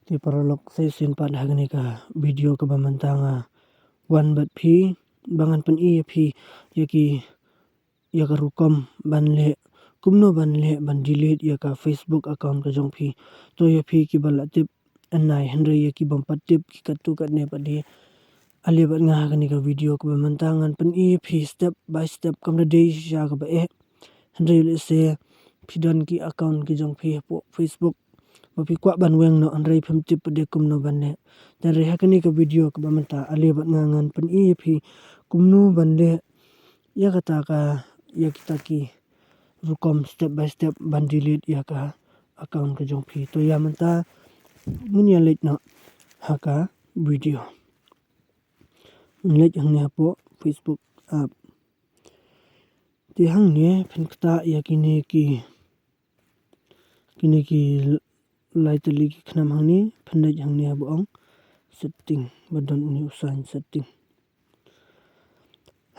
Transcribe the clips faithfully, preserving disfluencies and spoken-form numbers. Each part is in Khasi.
Te paralok, sa shisien pat ha kane ka video kaba mynta nga wan bad phi ba ngan pyni ïa phi ïa ki, ïa ka rukom ban leh, kumno ban leh ban delete ïa ka Facebook account ka jong phi. To ïa phi kiba la tip, nai, hynrei ïa ki bym pat tip, ki katto katne pat de, ale bad nga ha kane ka video kaba mynta ngan pyni ïa phi step by step, kam da dei shisha kaba eh. Hynrei lehse phi don ki account ki jong phi hapoh Facebook ba phi kwah ban weng noh, hynrei phim tip pat de kumno ban leh. Te hynrei ha kane ka video kaba mynta, ale bad nga ngan pyni ïa phi kumno ban leh ïa kata ka, ïa kita ki rukom step by step ban delete ïa ka account ka jong phi. To ïa mynta ngin ïa leit noh ha ka video. Ngin leit hangne hapoh Facebook app. Te hangne phin ktah ïa kine ki, kine ki lai tylli ki khnam hangne, phin leit hangne haba ong setting, ba don une u sign setting.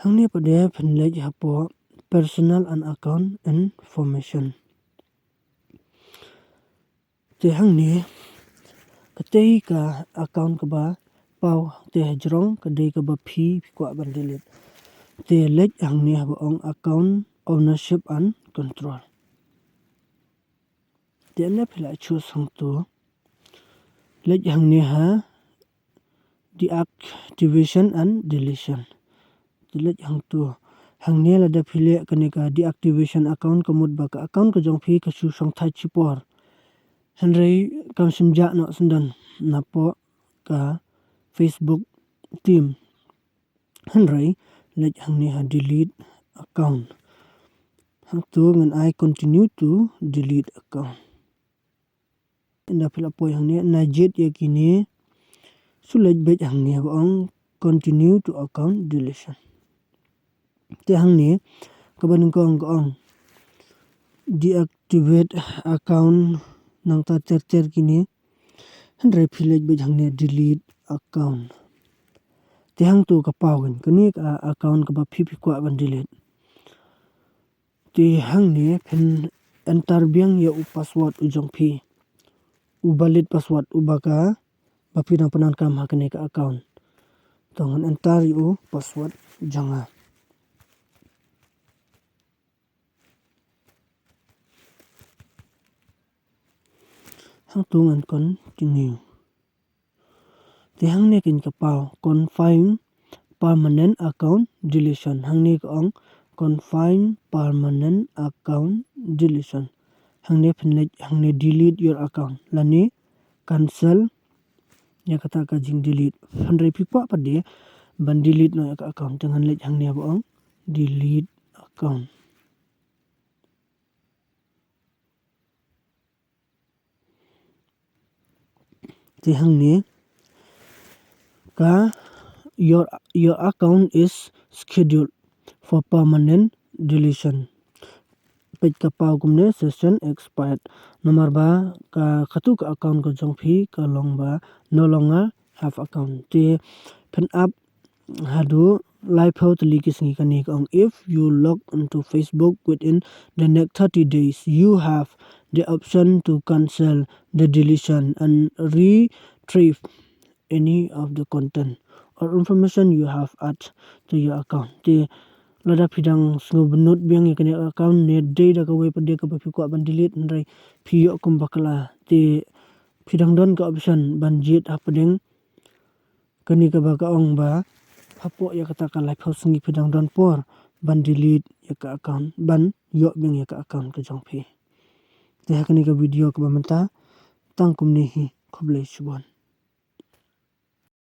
Hangne pat de phin leit hapoh personal and account information. Te hangne, katei ka account kaba paw te hajrong ka dei kaba phi, phi kwah ban delete. Te leit hangne haba ong account ownership and control. Te ynda phi la choose hangto, leit hangne ha deactivation and deletion. Te leit hangto. Hangne lada phi leh kane ka deactivation account, ka mut ba ka account ka jong phi ka shu shongthait shipor. Hynrei kam shym jah noh syndon napoh ka Facebook team. Hynrei leit hangne ha delete account. Hangto ngan ai continue to delete account. Ynda phi la poi hangne, na jied ïa kine, shu leit beit hangne ba ong continue to account deletion. Te hangne kaba nyngkong ka ong deactivate account, nangta ter ter kine. Hynrei phi leit beit hangne delete account. Te hangto ka paw kane ka account kaba phi, phi kwah ban delete. Te hangne phin enter biang ïa u password u jong phi, u valid password uba ka, ba phi dang pyndonkam ha kane ka account. To ngan enter ïa u password jong nga. Hangto ngan continue. Te hangne kein ka paw confirm permanent account deletion. Hangne ka ong confirm permanent account deletion. Hangne phin leit hangne delete your account lane cancel ïa kata ka jingdelete. Hynrei phi kwah pat de ban delete noh ïa ka account, te ngan leit hangne ba ong delete account. Te hangne ka your, your account is scheduled for permanent deletion. Peit ka paw kumne session expired. Namar ba ka, katu ka account ka jong phi ka long ba no longer have account. Te phin ap haduh laiphew tylli ki sngi. Kane ka ong, if you log into Facebook within the next thirty days, you have the option to cancel the deletion and retrieve any of the content or information you have added to your account. Te lada phi dang sngewbynnud biang ïa kane ka account ne dei da kawei pat de kaba phi kwah ban delete, hynrei phi ïoh kum bakla, te phi dang don ka option ban jied hapdeng kane kaba ka ong ba hapoh ïa kata ka laiphew sngi phi dang don por ban delete ïa ka account, ban ïoh biang ïa ka account ka jong phi. Te ha kane ka video kaba mynta tang kumne hi, khublei shibun.